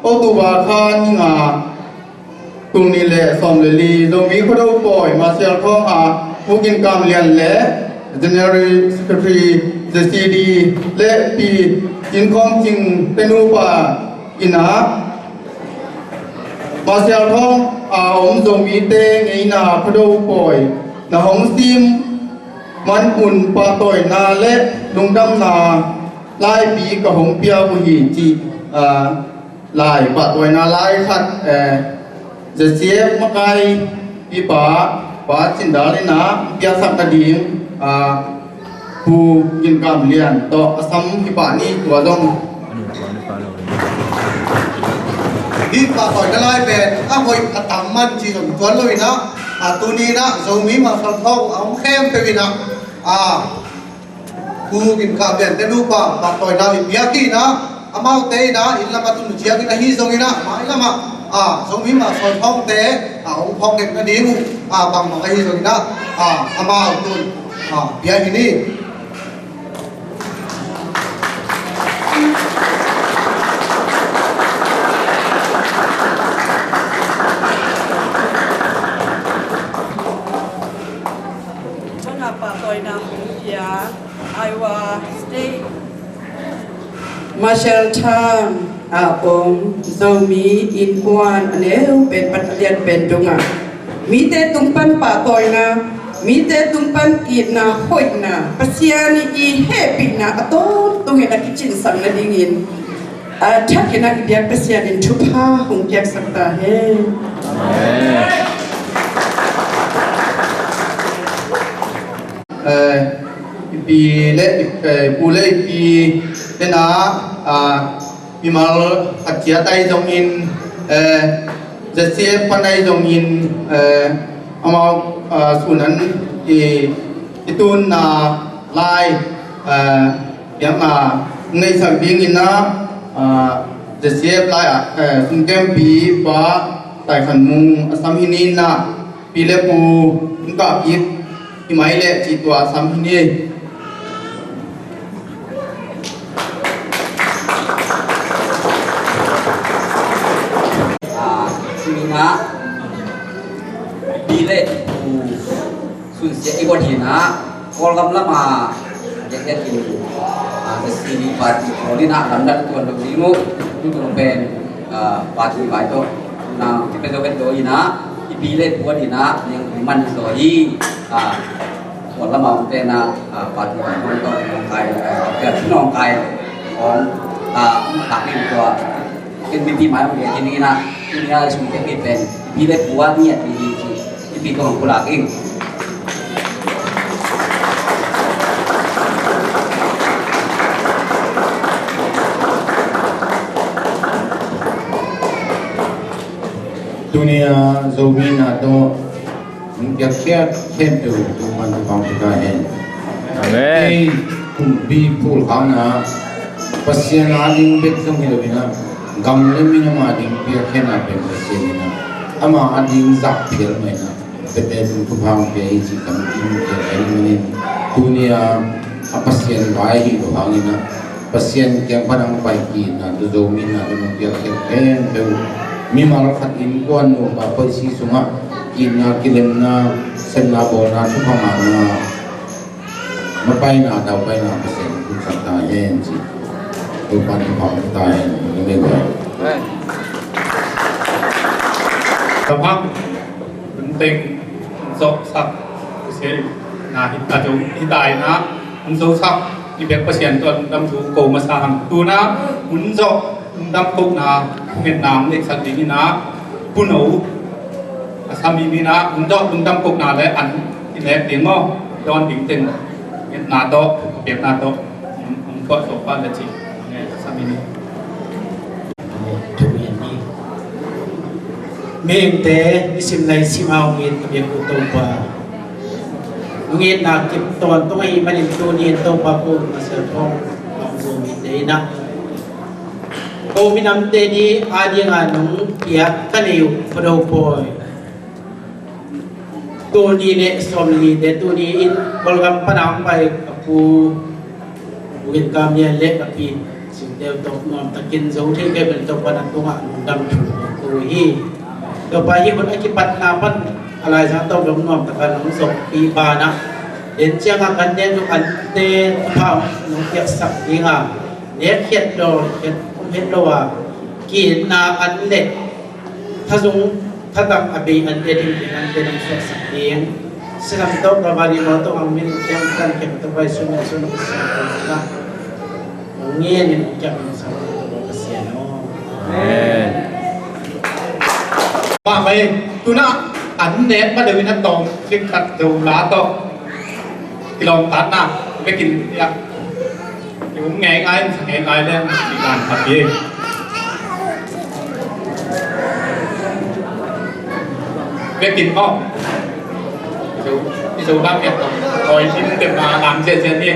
October kha ni nga, tul nih le sawm le li, Zomi Khuado Pawi Marshall Thawng a Pu Gin Kam Lian le General Secretary ZCD le Pi Cin Khawng Cing te nupa in a, Marshall Thawng a om Zomite ngeina Khuado Pawi na hong sim man un pahtawina le lungdamna laipi ka hong pia uh hi, ci, a, lai, pahtawina lai khat, eh, ZCF makai pipa Pa Cin Dal in a piaksak nading, ah, Pu Gin Kam Lian tawh a sam hi pah ni. Tua zong hi pahtawina lai pen a hoih a tam man ci zong tuan lo in a, ah, tuni in a Zomi Marshall Thawng a hong khempeuh in a, ah, Pu Gin Kam Lian te nupa pahtawina i piak hi in a, amaute in a inn lam a tun ciangin ahi zongin a, mailam ah, a, Zomi Marshall Thawngte a hong phawk nading uh, a, bangmah ahi zongin a, a, amau tun, a, pia hi ni. Bangah pahtawina hong pia Iowa State Marshalltown a om Zomi innkuan a neu pen pan a lian pen dongah mite tung pan pahtawina, mite tung pan itna hoihna, Pasian i hehpihna a tawntungin a kicinsak nadingin a thakin a i biak Pasian in thupha hong piaksak ta hen. Eh, i pi le, eh, pu le i pi tena, ah, mimal khat ciat ahi zongin, eh, ZCF pan ahi zongin, eh, amau, ah, sunan i, i tunna lai, eh, piakna neihsak dingin a, ah, ZCF lai ah, eh, sungkempi pa Taikhan Mung a sam hi ni in a, pi le pu hong kah kik hi mai leh cih tua a sam hi ni. Kawlgam lam a, a diakdiak in, a, the C D party pawl in a lamdang tuan lo ding uh, tutung pen, a, party vai tawh, na, kipia zo vet lo in a, i pi le pu a ding a, neng man zo hi, a, Kawlgam a om pen a, a, party vai tawh, tawh, nawngkai, a, kipia nawngkai, om, a, tak in tua, Ken mipi mai hong biak hi ning in ah, tuni a i sum tek hi pen, mipi le pu a ngiat mi hi ci, mipi kong hong pulak ing. Tuni a Zomi na tawh Hong piakkhiat khempeuh Topa'n thupha hong pia ta hen. Amen. Ei kumpi phulkhakna Pasian a ding bek zong hi lo in ah, gam le minam a ding piakkhiatna pen Pasian in ah, ama a ding zak phial mah in ah, Bethel sung thupha hong pia hi cih kam in piak ahih manin, tuni a, a Pasian vai ahih lo hangin ah, Pasian kiang pan hong pai ki-itna tawh Zomi na tawh nong piakkhiat khempeuh, mimal khat innkuan nupa paisi sungah ki-itna, kilemna, sepna, bawlna, thupha ngahna, mapaina, daupaina Pasian in pulsak ta hen ci. Topa'n thupha hong pia ta hen. Amen. Amen. Tua bang, hun teng, hun zawhsak, husei, na hi ta zong, hi ta in ah, hun zawhsak, i biak Pasian tawh lungdam thu ko masa hang. Tu in ah, hun zawh, lungdam kohna, thungetna hong neihsak ding in ah, Pu No, a sami in ah, hun zawh, lungdam kohna le an i nek ding maw, dawn ding teng, ngetna tawh, biakna tawh, hong, hong thuah zawh pah le cih, a sami in. Mihingte, nisim naisim a hong it a biak uh Topa, nong itna kip tawntung ahih manin tuni in Topa ko masa thawng hong Zomite in ah, ko minamte ni a ding a nong piak ka nei uh Pu Do Pawi, tul nih le sawmli te tuni in Kawlgam pan a hong pai ka pu, Pu Gin Kam Lian le ka pi Sing Teu tawh nuam takin zo thei kei bel Topa na tungah lungdam thu ko hi. Topa hih hun a kipatna pan a laizang tawh dong nuam takin nong zong pi banah den ciang a kan den uh ante thupha nong piaksak ding a, nek khiat lo, khiat om het lo a, ki-itna an le thazung, thatang a bei ante ding, ding ante nong suaksak ding. Silam tawh Kalvari maw tawh ang min kiang kan kiang tawh vai sun min sun min sun min na. Nong ngen in kiang min sa tawh Pasian aw. Amen. Mah mai, tu in ah an nek ma deuh in a tawm fik khat do la tawh kilawm tatna vekin ya. Yung ngai ngai, ngai ngai le, i dan khat hi. Biakinn maw? I zo, i zo lam biak tawh. Oi, i mu tep na lam zia zia ni.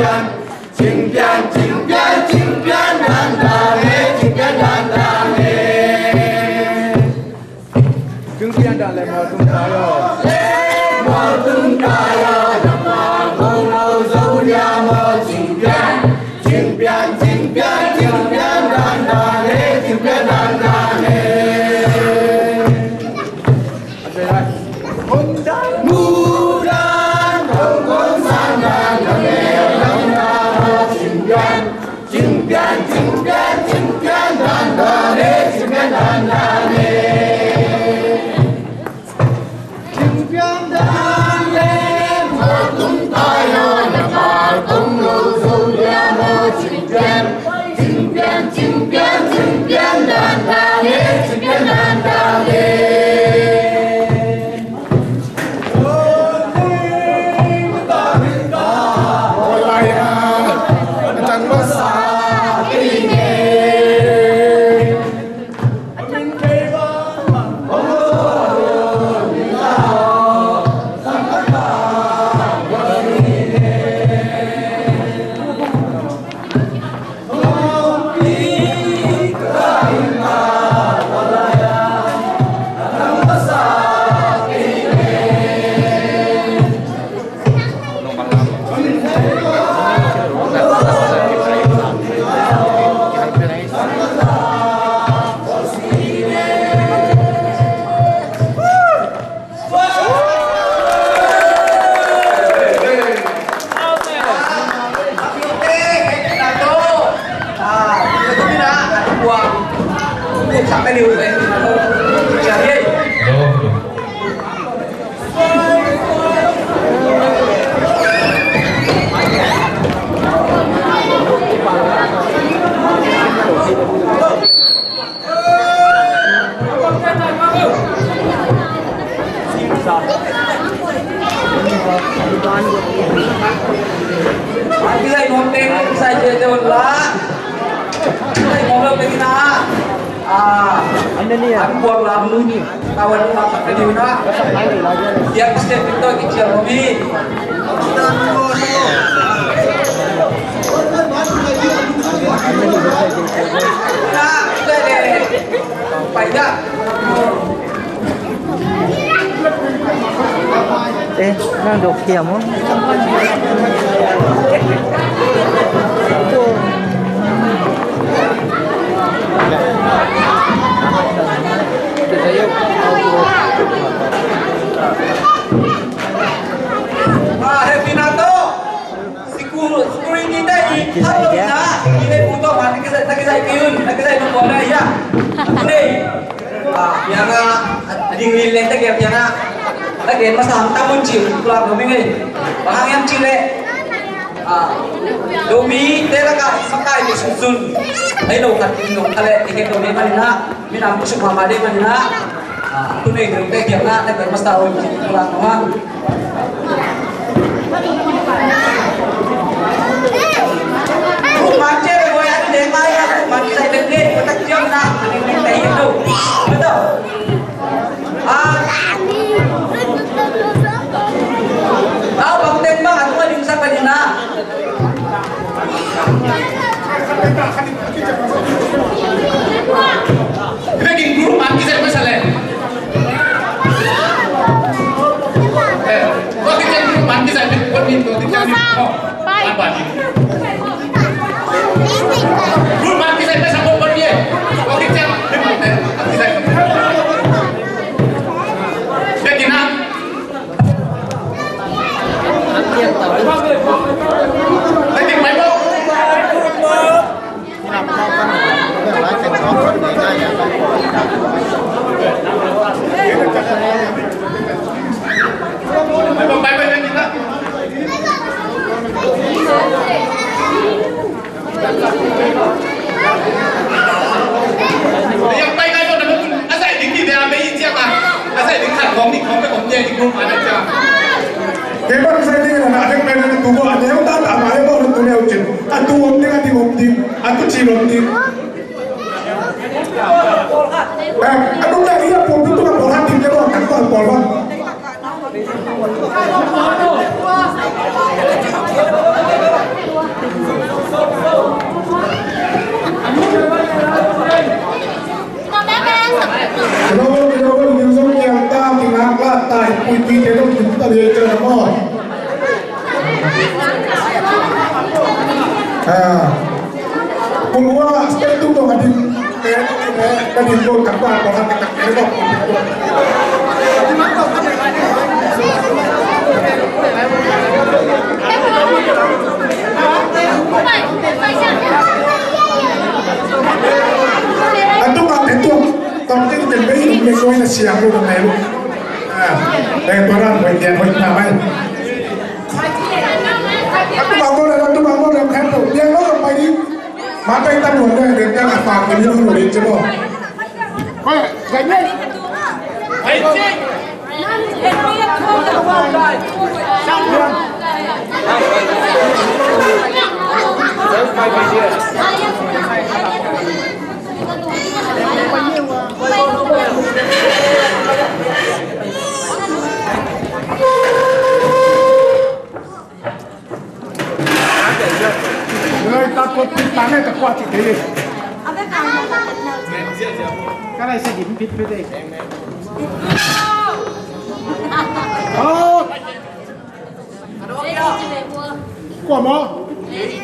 Cing pian, cing pian, cing pian dan dan e, cing pian dan dan e. Cing pian dan le mawltung tayo. Le mawltung tayo, na mawltung lo zo dia maw, cing pian, cing pian, cing pian, cing pian dan dan e, cing pian dan dan e. Eh, nang dok hiam maw? Ah, happy na to. Security te i thalo na, i ne pu to ma, na kisai, na kisai piun, na kisai nung ko na ya. Nei. Ah, ya nga, ading lin le te ke ya nga. Na ke masa ham ta mun ci, kula ko mi ngai. Bahang yam ci le. Ah, do mi te la ka, makai ni sun sun. Ai lo ka, no ka le, i ke do mi ma ni na. Minam kusuk mama dei manina. Ah, tu nei dei dei kiang na, dei masa un kula nuan. Ku manche dei boy ati dei mai ya, ku manche dei dei, ku tak kiang na, ani dei dei itu. Betul. Ah. Tahu bang tembak aku ada bisa manina. Ibe kin group man kisai masa le. Eh, tua kici group man kisai, tua kici group man kisai. Group man kisai masa, tua kici group man kisai. Ibe kin na. Kei bang sai ding na, na hek pen na tu bo, a neu ta ta ma he bo na tu neu cin. A tu om ding, a ding om ding, a tu cin om ding. Eh, a tu na ia pom tu na pom ha ding ke bo, a tu pom ha. Ah, kung wa step tu ko ngadin, eh, eh, ngadin ko takwa ko hati tak ko. Atu ma te tu, tam tin te be ni ko na siang ko na me. Ah, eh, para ko ya ko na mai. Atu bang ko le, atu bang ko le, kan tu. Biang lo pai di. Makai ta lo le, de ta la pa ke lo lo di cebo. Ko le, gai ni. Ka lai sa dim pit pit e. Kua maw? Kua maw? Kua maw?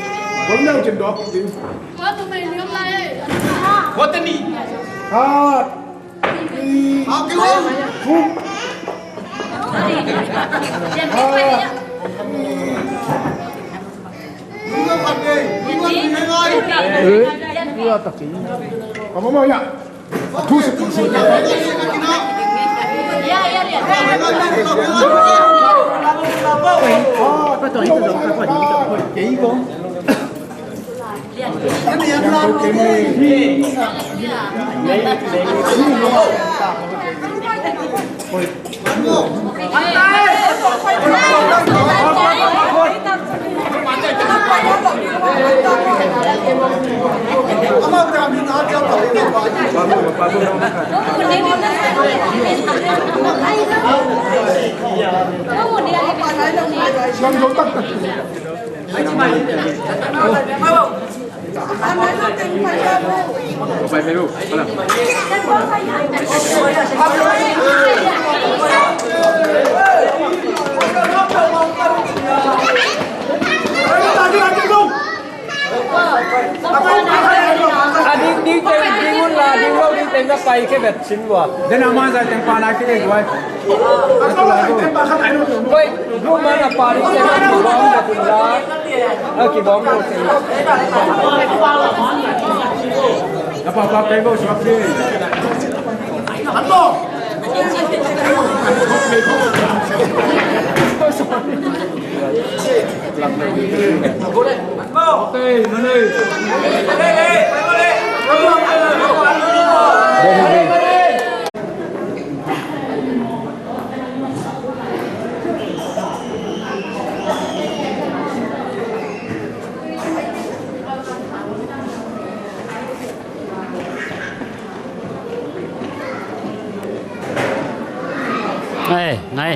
A ding, ding teng, ding un la, ding lo, ding teng ka pai ke vet sin lua. Den a man zai teng pa nai ke dei duai. Koi, lu man a pa ding teng a kibawm vet un la. A kibawm lo teng. A pa pa kei bo suak si. Ngai, ngai.